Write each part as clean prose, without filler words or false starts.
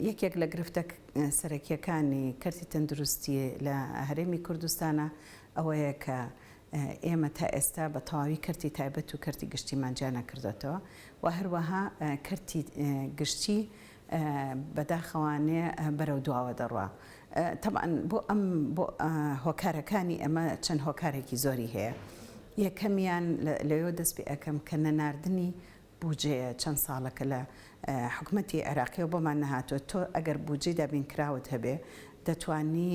یەکێک لە گرفتە سەرەکییەکانی کەرتی تەندروستی لە هەرێمی کوردستانا ئەوەیە کە ئێمە تا ئێستا بە تەواوی کەرتی تایبەت و کەرتی گشتیمان جیا نەکردۆتەوە و هەروەها کەرتی گشتی بەداخەوانێ بەرەو دواوە دەڕوا. تەبعەن بۆ ئەم بۆ هۆکارەکانی ئەمە چەند هۆکارێکی زۆری هەیە. یەکەمیان لەوێوە دەست پێ ئەکەم کە نەناردنی بوجەیە چەند ساڵەکە لە حکومەتی عێراقیەوە بۆمان نەهاتووە، تۆ ئەگەر بوجەی دابینکراوت هەبێ دەتوانی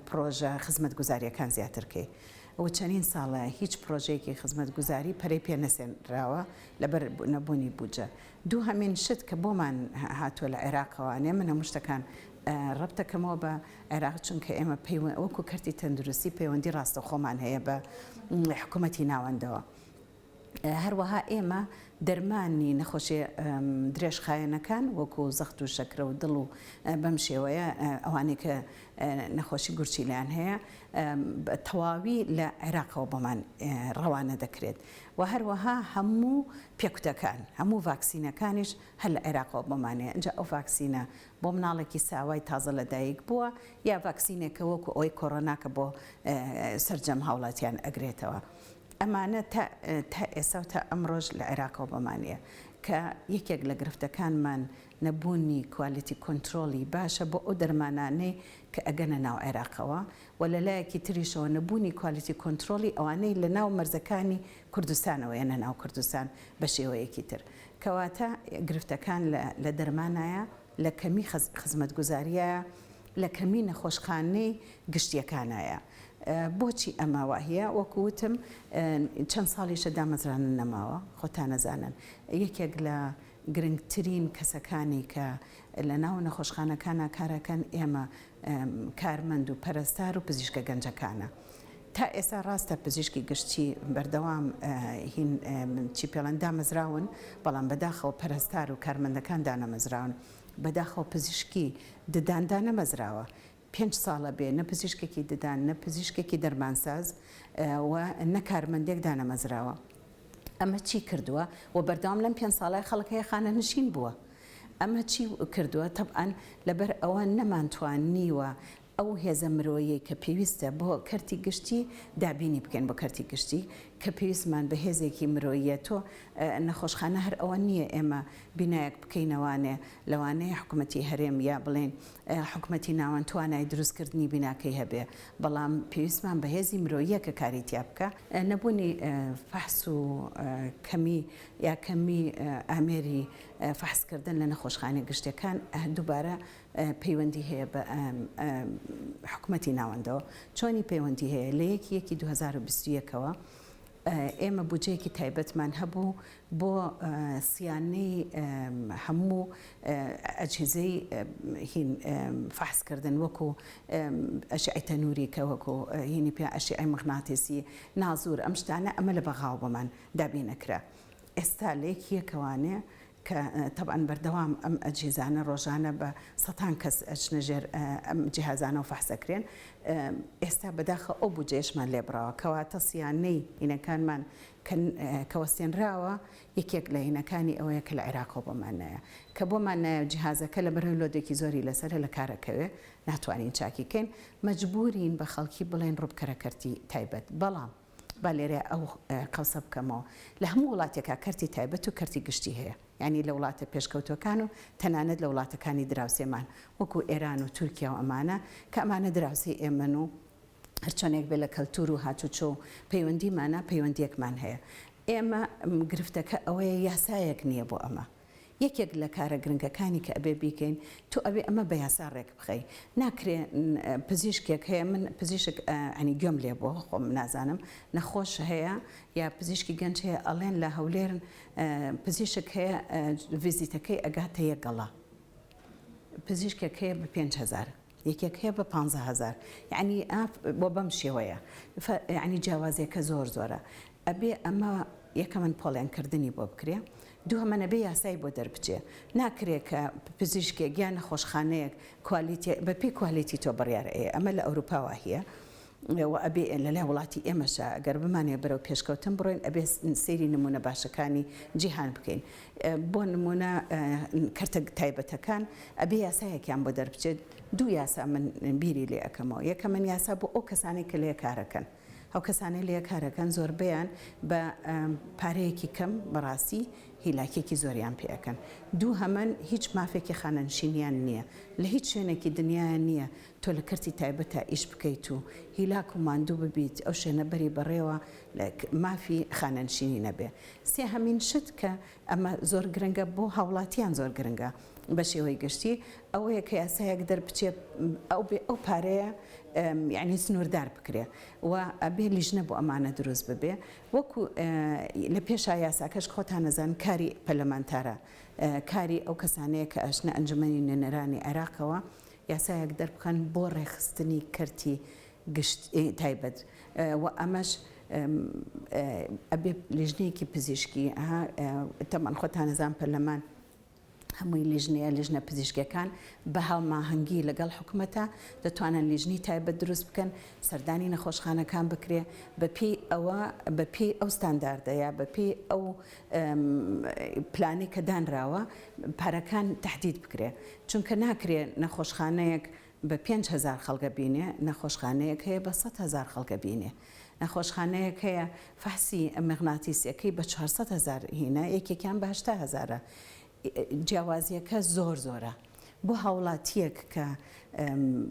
پڕۆژە خزمەتگوزاریەکان زیاتر کەی و چەنین ساڵە هیچ پڕۆژەیەکی خزمەتگوزاری پەرەی پێ نەسێنراوە لەبەر نەبوونی بوجە. دووهەمین شت کە بۆمان هاتووە لە عێراقەوانێ من هەموو شتەکان ڕەبتەکەمەوە بە عێراق چونکە ئێمە وەکو کەرتی تەندروستی پەیوەندی ڕاستەوخۆمان هەیە بە حکومەتی ناوەندەوە. هەروەها ئێمە دەرمانی نەخۆشیە درێژخایەنەکان وەکو زەخت و شەکرە و دڵ و بەم شێوەیە ئەوانەی کە نەخۆشی گورچیلەیان هەیە بە تەواوی لە عێراقەوە بۆمان ڕەوانە دەکرێت و هەروەها هەموو پێکوتەکان هەموو ڤاکسینەکانیش هەر لە عێراقەوە بۆمان هەیە ئینجا ئەو ڤاکسینە بۆ مناڵێکی ساوای تازە لەدایک بووە یا ڤاکسینێکە وەکو ئەوەی کۆرۆنا کە بۆ سەرجەم هاوڵاتیان ئەگرێتەوە. ئەمانە تا تا ئێستا و تا ئەمڕۆش لە عێراقەوە بەمانەیە کە یەکێک لە گرفتەکانمان نەبوونی quality control ی باشە بۆ ئەو دەرمانانەی کە ئەگەنە ناو عێراقەوە و لە لایەکی تریشەوە نەبوونی quality control ی ئەوانەی لە ناو مەرزەکانی کوردستانەوە یەنە ناو کوردستان بە شێوەیەکی تر. کەواتە گرفتەکان لە لە دەرمانایە، لە کەمی خزمەتگوزاریایە، لە کەمی نەخۆشخانەی گشتیەکانایە. بۆچی ئەمە واهیە؟ وەکو وتم چەند ساڵیشە دامەزراندن نەماوە، خۆتان ئەزانن یەکێک لە گرنگترین کەسەکانی کە لە ناو نەخۆشخانەکانا کارەکەن ئێمە کارمەند و پەرستار و پزیشکە گەنجەکانە. تا ئێستا ڕاستە پزیشکی گشتی بەردەوام هین چی پێڵێن دامەزراون، بەڵام بەداخەوە پەرستار و کارمەندەکان دانەمەزراون. بەداخەوە پزیشکی ددان دانەمەزراوە. پێنج ساڵە بێ نە پزیشکێکی ددان، نە پزیشکێکی دەرمانساز و نە کارمەندێک دانەمەزراوە. ئەمە چی کردووە؟ و بەردەوام لەم پێنج ساڵەی خەڵک هەیە خانەنشین بووە. ئەمە چی کردووە؟ تەبعەن لەبەر ئەوە نەمانتوانیوە ئەو هێزە مرۆیەی کە پێویستە بۆ کەرتی گشتی دابینی بکەین بۆ کەرتی گشتی کە پێویستمان بە هێزێکی مرۆییە تۆ نەخۆشخانە هەر ئەوە نییە ئێمە بینایەک بکەینەوانێ لەوانەیە حکومەتی هەرێم یا بڵێین حکومەتی ناوەند توانای دروستکردنی بیناکەی هەبێ بەڵام پێویستمان بە هێزی مرۆییە کە کاری تیا بکا. نەبوونی فەحس و کەمی یا کەمی ئامێری فەحسکردن لە نەخۆشخانە گشتیەکان دووبارە پەیوەندی هەیە بە حکومەتی ناوەندەوە. چۆنی پەیوەندی هەیە؟ لە یەکی یەکی 2021 ەوە ئێمە بودجەیەکی تایبەتمان هەبوو بۆ سیانەی هەموو ئەجهزەی هین فەحسکردن وەکو ئەشعەی تەنوری کە وەکو هینی پێ ئەشعەی مغناتیسی نازور ئەم شتانە ئەمە لە بەغاوە بۆمان دابین ئەکرا ئێستا لە یەکی یەکەوانێ کە تەبعەن بەردەوام ئەم ئەجهیزانە ڕۆژانە بە سەتان کەس ئەچنە ژێر ئەم جیهازانەوە فەحس ئەکرێن ئێستا بەداخەوە ئەو بودجەیەشمان لێ بڕاوە کەواتە سیانەی هینەکانمان کە کە وەستێنراوە یەکێک لە هینەکانی ئەوەیە کە لە عێراقەوە بۆمان نایە کە بۆمان نایە و جیهازەکە لەبەرئەوەی load ێکی زۆری لەسەرە لە کار ئەکەوێ ناتوانین چاکی کەین مەجبورین بە خەڵکی بڵێین ڕووبکەرە کەرتی تایبەت بەڵام با لێرە ئەو قەوسە بکەمەوە، لە هەموو وڵاتێکا کەرتی تایبەت و کەرتی گشتی هەیە، یانی لە وڵاتە پێشکەوتووەکان و تەنانەت لە وڵاتەکانی دراوسێمان وەکوو ئێران و تورکیا و ئەمانە کە ئەمانە دراوسێی ئێمەن و هەرچۆنێک بێ لە کەلتوور و هاتوچۆ و پەیوەندیمانا پەیوەندییەکمان هەیە. ئێمە گرفتەکە ئەوەیە یاسایەک نییە بۆ ئەمە. یەکێک لە کارە گرنگەکانی کە ئەبێ بیکەین تۆ ئەبێ ئەمە بە یاسا ڕێک بخەی ناکرێ پزیشکێک هەیە من پزیشک ینی گوێم لێ بووە خۆم نازانم نەخۆش هەیە یا پزیشکی گەنج هەیە ئەڵێن لە هەولێر پزیشک هەیە ڤیزیتەکەی ئەگاتە یەک گەڵا پزیشکێک هەیە بە 5000 یەکێک هەیە بە 15000 یعنی بۆ بەم شێوەیە یعنی جیاوازیەکە زۆر زۆرە ئەبێ ئەمە یەکەمن پۆڵێن کردنی بۆ بکرێ دووهەمەن ئەبێ یاسای بۆ دەربچێ ناکرێ کە پزیشکێک یا نەخۆشخانەیەک quality بە پێی quality تۆ بڕیار ئەیە ئەمە لە ئەوروپا واهیە. و ئەبێ لە لای وڵاتی ئێمەشا گەر بمانەوێ بەرەو پێشکەوتن بڕۆین ئەبێ سەیری نموونە باشەکانی جیهان بکەین. بۆ نموونە کەرتە تایبەتەکان ئەبێ یاسایەکیان بۆ دەربچێت، دوو یاسا من بیری لێ ئەکەمەوە، یەکەمن یاسا بۆ ئەو کەسانەی کە لێ کارەکەن، ئەو کەسانەی لێ کارەکەن زۆربەیان بە پارەیەکی کەم بەڕاستی هیلاکیەکی زۆریان پێ ئەکەن، دووهەمن هیچ مافێکی خانەنشینیان نییە، لە هیچ شوێنێکی دنیایا نییە تۆ لە کەرتی تایبەتا ئیش بکەیت و هیلاک و ماندوو ببیت ئەو شوێنە بەری بەڕێوە مافی خانەنشینی نەبێ. سێهەمین شت کە ئەمە زۆر گرنگە بۆ هاوڵاتیان زۆر گرنگە بە شێوەی گشتی ئەوەیە کە یاسایەک دەربچێ ئەو بێ ئەو پارەیە یعنی سنووردار بکرێ و ئەبێ لیژنە بۆ ئەمانە دروست ببێ وەکو لە پێشا یاساکەش خۆتان ئەزانن کاری پەرلەمانتارە کاری ئەو کەسانەیە کە ئەچنە ئەنجومەنی نوێنەرانی عێراقەوە یاسایەک دەربخەن بۆ ڕێکخستنی کەرتی گشت تایبەت و ئەمەش ئەبێ لیژنەیەکی پزیشکی تەمان خۆتان ئەزان پەرلەمان هەمووی لیژنەیە لیژنە پزیشکیەکان بە هاوماهەنگی لەگەڵ حکومەتە دەتوانن لیژنەی تایبەت دروست بکەن سەردانی نەخۆشخانەکان بکرێ بە پێی ئەوە بە پێی ئەو ستانداردە یا بە پێی ئەو پلانەی کە دانراوە پارەکان تەحدید بکرێ چونکە ناکرێ نەخۆشخانەیەک بە 5000 خەڵک ئەبینێ نەخۆشخانەیەک هەیە بە 100 هەزار خەڵک ئەبینێ نەخۆشخانەیەک هەیە فەحسی مغناتیسیەکەی بە 400 هەزار هینە یەکێکیان بە 80 هەزارە جیاوازیەکە زۆر زۆرە بۆ هاوڵاتیەک کە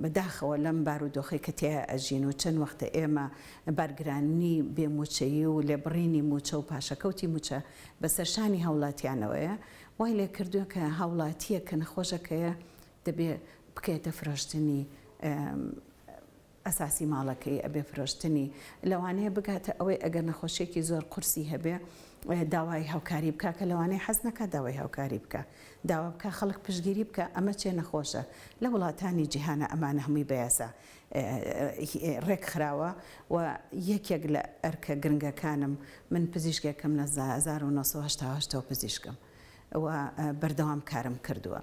بەداخەوە لەم بارودۆخەی کە تیایا ئەژین و چەند وەختە ئێمە بارگرانی بێ موچەیی و لێبڕینی موچە و پاشەکەوتی موچە بەسەر شانی هاوڵاتیانەوەیە وای لێکردوە کە هاوڵاتیەک کە نەخۆشەکەیە دەبێ بکەێتە فرۆشتنی ئەساسی ماڵەکەی ئەبێ فرۆشتنی لەوانەیە بگاتە ئەوەی ئەگەر نەخۆشیەکی زۆر قورسی هەبێ داوای هاوکاری بکا کە لەوانەیە حەز نەکا داوای هاوکاری بکا داوا بکا خەڵک پشتگیری بکا ئەمە چێ نەخۆشە لە وڵاتانی جیهانە ئەمانە هەمووی بە یاسا ڕێک خراوە و یەکێک لە ئەرکە گرنگەکانم من پزیشکێکم لە 1970 ەوە پزیشکم و بەردەوام کارم کردووە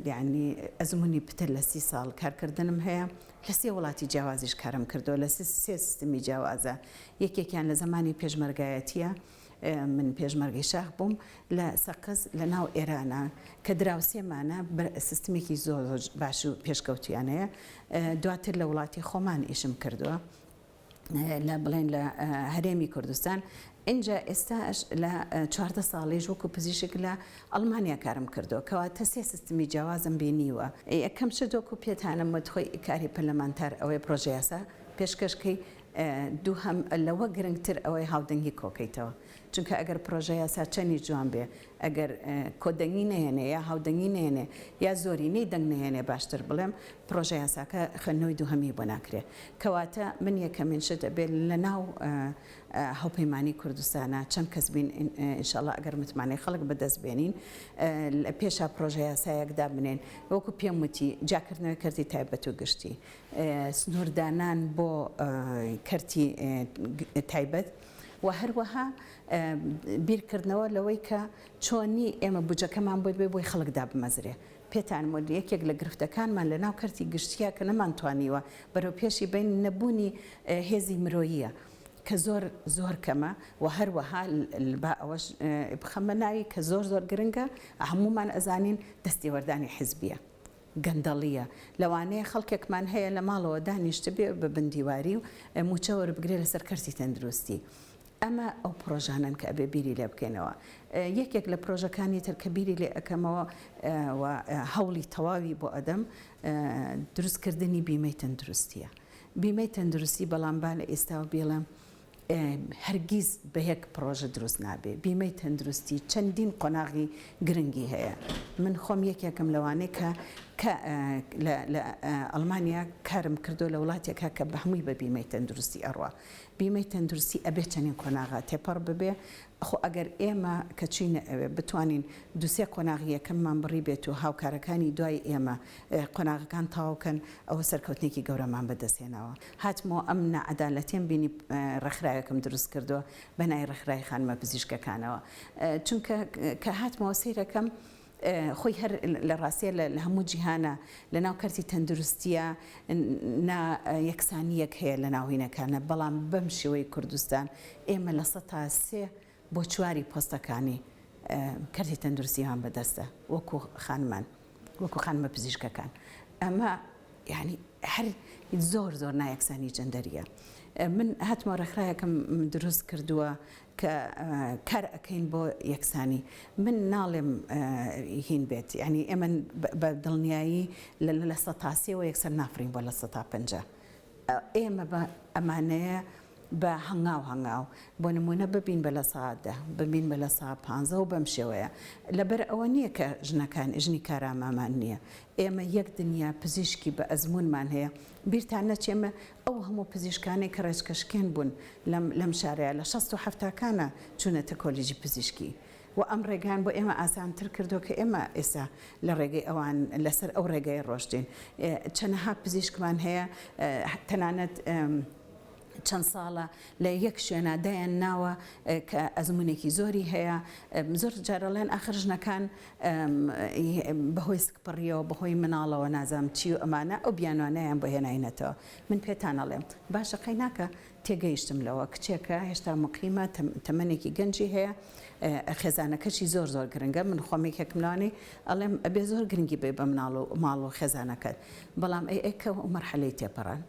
یانی ئەزموونی پتر لە سی ساڵ کارکردنم هەیە لە سێ وڵاتی جیاوازیش کارم کردووە لە سێ سیستمی جیاوازە یەکێکیان لە زەمانی پێشمەرگایەتیە من پێشمەرگەی شاخ بووم لە سەقز لە ناو ئێرانە کە دراوسێمانە سیستمێکی زۆر زۆر باش و پێشکەوتویانەیە دواتر لە وڵاتی خۆمان ئیشم کردووە لە بڵێن لە هەرێمی کوردستان ئینجا ئێستاش لە 14 ساڵیش وەکو پزیشک لە ئەڵمانیا کارم کردووە کەواتە سێ سیستمی جیاوازم بینیوە یەکەم شت وەکو پێتانم وت خۆی کاری پەرلەمانتار ئەوەیە پرۆژە یاسا پێشکەش کەی دووهەم لەوە گرنگتر ئەوەی هاودەنگی کۆکەیتەوە چونکە ئەگەر پرۆژە یاسا چەنی جوان بێ ئەگەر کۆدەنگی نەهێنێ یا هاودەنگی نەهێنێ یا زۆرینەی دەنگ نەهێنێ باشتر بڵێم پرۆژە یاساکە خوێندنەوەی دووهەمی بۆ ناکرێ کەواتە من یەکەمین شت ئەبێ لە ناو هاوپەیمانی کوردستانا چەند کەس بین ئینشەڵا ئەگەر متمانەی خەڵک بەدەست بێنین لە پێشا پرۆژە یاسایەک دابنێن وەکو پێم وتی جیاکردنەوەی کەرتی تایبەت و گشتی سنووردانان بۆ کەرتی تایبەت و هەروەها بیرکردنەوە لەوەی کە چۆنی ئێمە بودجەکەمان بۆی بێ بۆی خەڵک دابمەزرێ. پێتان وت یەکێک لە گرفتەکانمان لە ناو کەرتی گشتییە کە نەمانتوانیوە بەرەو پێشی بەین نەبوونی هێزی مرۆییە کە زۆر زۆر کەمە و هەروەها با ئەوەش بخەمە ناوی کە زۆر زۆر گرنگە هەموومان ئەزانین دەستێوەردانی حیزبییە. گەندەڵییە. لەوانەیە خەڵکێکمان هەیە لە ماڵەوە دانیشتبێ بە بن دیواری و مووچە وەربگرێ لەسەر کەرتی تەندروستی. ئەمە ئەو پڕۆژانەن کە ئەبێ بیری لێ بکەینەوە. یەکێک لە پرۆژەکانی تر کە بیری لێ ئەکەمەوە و هەوڵی تەواوی بۆ ئەدەم دروستکردنی بیمەی تەندروستییە. بیمەی تەندروستی بەڵام با لە ئێستاوە بیڵێم هەرگیز بە یەک پڕۆژە دروست نابێ، بیمەی تەندروستی چەندین قۆناغی گرنگی هەیە، من خۆم یەکێکم لەوانەی کە کە لە ئەڵمانیا کارم کردووە لە وڵاتێکا کە بە هەمووی بە بیمەی تەندروستی ئەڕوا، بیمەی تەندروستی ئەبێ چەنین قۆناغا تێپەڕ ببێ، خۆ ئەگەر ئێمە کە چوینە ئەوێ بتوانین دوو سێ قۆناغی یەکەممان بڕیبێت و هاوکارەکانی دوای ئێمە قۆناغەکان تەواو کەن ئەوە سەرکەوتنێکی گەورەمان بەدەست هێناوە. هاتمەوە ئەم ناعەدالەتیەم بینی ڕێکخراوێکم دروست کردووە بە ناوی ڕێکخراوی خانمە پزیشکەکانەوە چونکە کە هاتمەوە سەیرەکەم. خۆی هەر لە ڕاستیە لە هەموو جیهانە لە ناو کەرتی تەندروستیە نا یەکسانیەک هەیە لە ناو هینەکانە بەڵام بەم شێوەی کوردستان ئێمە 3% بۆ چواری پۆستەکانی کەرتی تەندروستیمان بەدەستە وەکو خانمان وەکو خانمە پزیشکەکان ئەمە یعنی هەر زۆر زۆر نایەکسانی جەندەریە من هاتمەوە ڕێکخراوێکم دروست کردووە کە کار ئەکەین بۆ یەکسانی من ناڵێم هین بێت یعنی ئێمە بە دڵنیایی لە 3%ەوە یەکسەر نافرین بۆ 50%. ئێمە بە ئەمانەیە بە هەنگاو هەنگاو بۆ نموونە ببین بە 10%، ببین بە 15% و بەم شێوەیە. لەبەر ئەوە نییە کە ژنەکان ژنی کارامامان نییە. ئێمە یەک دنیا پزیشکی بە ئەزموونمان هەیە. بیرتان نەچێ ئێمە ئەو هەموو پزیشکانەی کە ڕێچکەشکێن بوون لەم لەم شارەیا لە شەست و حەفتاکانا چوونەتە کۆلیجی پزیشکی و ئەم ڕێگایان بۆ ئێمە ئاسانتر کردووە کە ئێمە ئێستا لە ڕێگەی ئەوان لەسەر ئەو ڕێگەیە ڕۆشتین. چەنەها پزیشکمان هەیە تەنانەت چەند ساڵە لە یەک شوێنا دایان ناوە کە ئەزمونێکی زۆری هەیە. زۆر جار ئەڵێن ئاخر ژنەکان بەهۆی سکپڕیەوە بەهۆی مناڵەوە نازانم چی و ئەمانە ئەو بیانوانەیان بۆ هێناینەتەوە. من پێتان ئەڵێم باشە قەی ناکا تێگەیشتم لەوە کچێکە هێشتا موقیمە تەمەنێکی گەنجی هەیە خێزانەکەشی زۆر زۆر گرنگە من خۆم یەکێکم لەوانەی ئەڵێم ئەبێ زۆر گرنگی بەی بە مناڵ و ماڵ و خێزانەکەت بەڵام ئەی ئەی کە مەرحەلەی تێپەڕان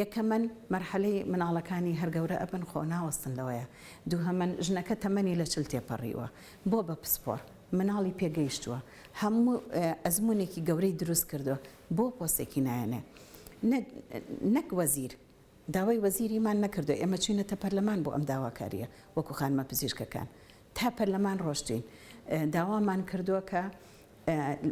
یەکەمەن مەرحەلەی مناڵەکانی هەر گەورە ئەبن خۆ ناوەستن لەوەیە دووهەمەن ژنەکە تەمەنی لە 40 تێپەڕیوە بۆ بە پسپۆر مناڵی پێگەیشتووە هەموو ئەزمونێکی گەورەی دروست کردووە بۆ پۆستێکی نایەنێ نەک وەزیر داوای وەزیریمان نەکردوە ئێمە چوینەتە پەرلەمان بۆ ئەم داواکاریە وەکو خانمە پزیشکەکان تا پەرلەمان ڕۆشتوین داوامان کردوە کە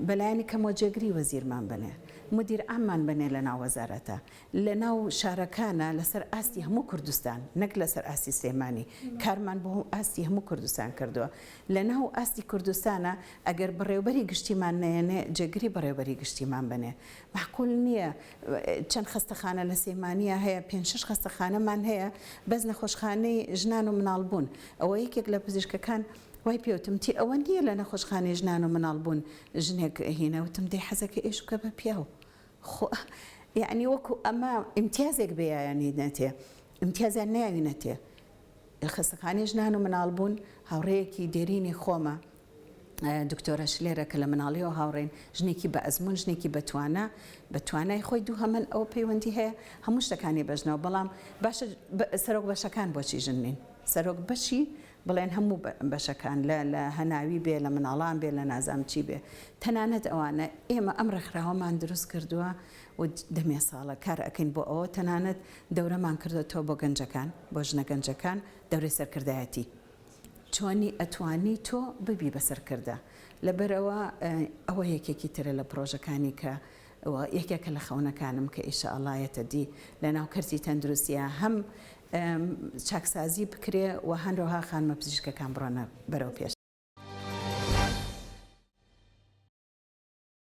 بەلایەنی کەمەوە جێگری وەزیرمان بنێ مدیر عاممان بنێ لە ناو وەزارەتە لە ناو شارەکانە لەسەر ئاستی هەموو کوردستان نەک لەسەر ئاستی سلێمانی کارمان بۆ ئاستی هەموو کوردستان کردووە لە ناو ئاستی کوردستانە ئەگەر بەڕێوبەری گشتیمان نەیەنێ جێگری بەڕێوبەری گشتیمان بنێ مەعقول نییە چەند خەستەخانە لە سلێمانیا هەیە پێنج شەش خەستەخانەمان هەیە بەس نەخۆشخانەی ژنان و مناڵ بوون ئەوە یەکێک لە پزیشکەکان وای پێوتم تی ئەوە نییە لە نەخۆشخانەی ژنان و مناڵ بوون ژنێک هینە وتم دەی حەزەکە ئێش بکە بە پیاو خۆ یعنی وەکو ئەمە ئیمتیازێک بێ یانی نەتێ ئیمتیازیان ناوینەتێ خەستەخانەی ژنان و مناڵ بوون هاوڕێیەکی دێرینی خۆمە دکتۆرە شلێرە کە لە مناڵیەوە هاوڕێین، ژنێکی بە ئەزموون، ژنێکی بە توانا، بە توانای خۆی دووهەمن ئەوە پەیوەندی هەیە هەموو شتەکانی بە ژنەوە، بەڵام باشە سەرۆک بەشەکان بۆچی ژن نین؟ سەرۆک بەشی بڵێن هەموو بەشەکان لە لە هەناوی بێ لە مناڵان بێ لە نازام چی بێ تەنانەت ئەوانە ئێمە ئەم ڕێکخراوەمان دروست کردووە و دەمێ ساڵە کار ئەکەین بۆ ئەوە تەنانەت دەورەمان کردۆتەوە بۆ گەنجەکان بۆ ژنە گەنجەکان دەورەی سەرکردایەتی چۆنی ئەتوانی تۆ ببی بە سەرکردە لەبەرئەوە ئەوە یەکێکی ترە لە پڕۆژەکانی کە یەکێکە لە خەونەکانم کە ئیشەئەڵا یەتە دی لەناو کەرتی تەندروستیا هەم چاکسازی بکرێ و هەنرۆها خانمە پزیشکەکان بڕۆنە بەرەو پێش.